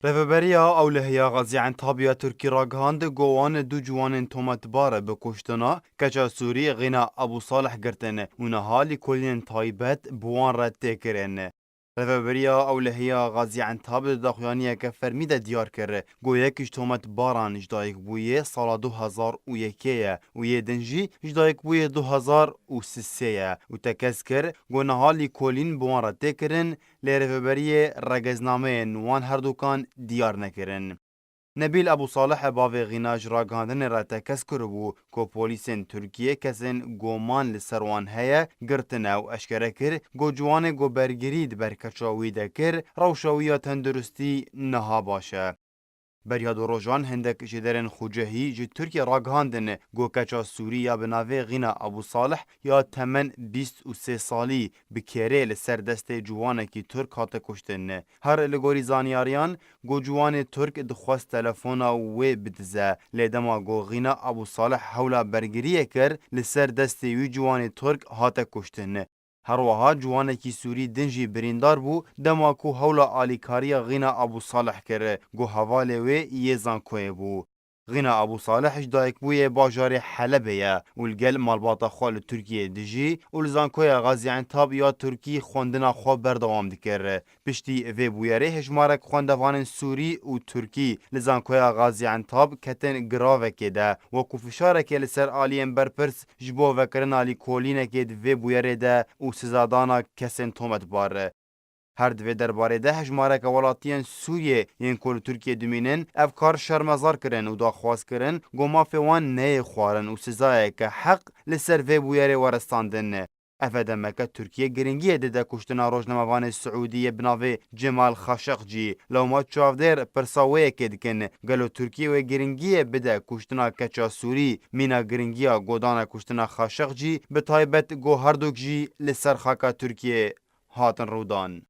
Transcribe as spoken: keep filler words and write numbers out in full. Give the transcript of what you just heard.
Rêveberiya Ewlehiya Xazî Entab ya Tirkî ragihand, ku wan du ciwanên tometbar bi kuştina keça Sûrî Xîna Ebû Salih girtin û niha lîkolînên taybet bi wan re tê kirin. Rêveberiya Ewlehiya Xazî Entab di daxuyaniyeke fermî de diyar kir, ku yek ji tometbaran ji dayikbûyê sala du hezar û yekê ye û yê din jî ji dayikbûyê du hezar û sisê ye û tekez kir, ku niha lîkolîn bi wan re tê kirin, lê rêveberiyê regeznameyên wan herdukan diyar nekirin. Nebîl Ebû Salih bavê Xîna ji ragihandinê re tekez kiribû ku polîsên Tirkiyê kesên goman li ser wan heye girtine û eşkere kir ku ciwanê ku bergirî di ber keça wî de kir, rewşa wî ya tenduristî niha baş e. Beriya du rojan hindek jêderên xucehî ji Tirkiyê ragihandin ku keça Sûrî ya bi navê Xîna Ebû Salih ya temen bîst û sê salî bi kêrê li ser destê ciwanekî Tirk hate kuştin. Her li gorî zanyariyan, ku ciwanê Tirk dixwest telefona wê bidize, lê dema ku Xîna Ebû Salih hewla bergiriyê kir, li ser destê wî ciwanê Tirk hate kuştin. Her wiha ciwanekî Sûrî din jî birîndar bû, dema ku hewla alîkariya Xîna Ebû Salih kir, ku hevalê wê yê zankoyê bû. Xîna Ebû Salih ji dayikbûyê bajarê Helebê ye û li gel malbata xwe li Tirkiyeyê dijî û li Zankoya Xazî Entab ya Tirkî xwendina xwe berdewam dikir. Piştî vê bûyerê hejmarek xwendevanên Sûrî û Tirkî li Zankoya Xazî Entab ketin giravekê de, wekû fişarekê li ser aliyên berpirs ji bo vekirina lîkolînekê di vê bûyerê de û sizadana kesên tometbar. Her di vê derbarê de hejmareke welatiyên Sûriyê yên ku li Tirkiyê dimînin, ev kar şermezar kirin û daxwaz kirin, ku mafê wan neyê xwarin û sizayeke heq li ser vê bûyerê were standin. Ev demeke Tirkiye giringiyê dide kuştina rojnamevanê Siûdiyê bi navê Cemal Xaşeqcî. Lewma çavdêr pirsa wê yekê dikin, gelo Tirkiye wê giringiyê bide kuştina keça Sûrî, mîna giringiya godana kuştina Xaşeqcî, bi taybet go herduk jî li ser xaka Tirkiyê hatin rûdan.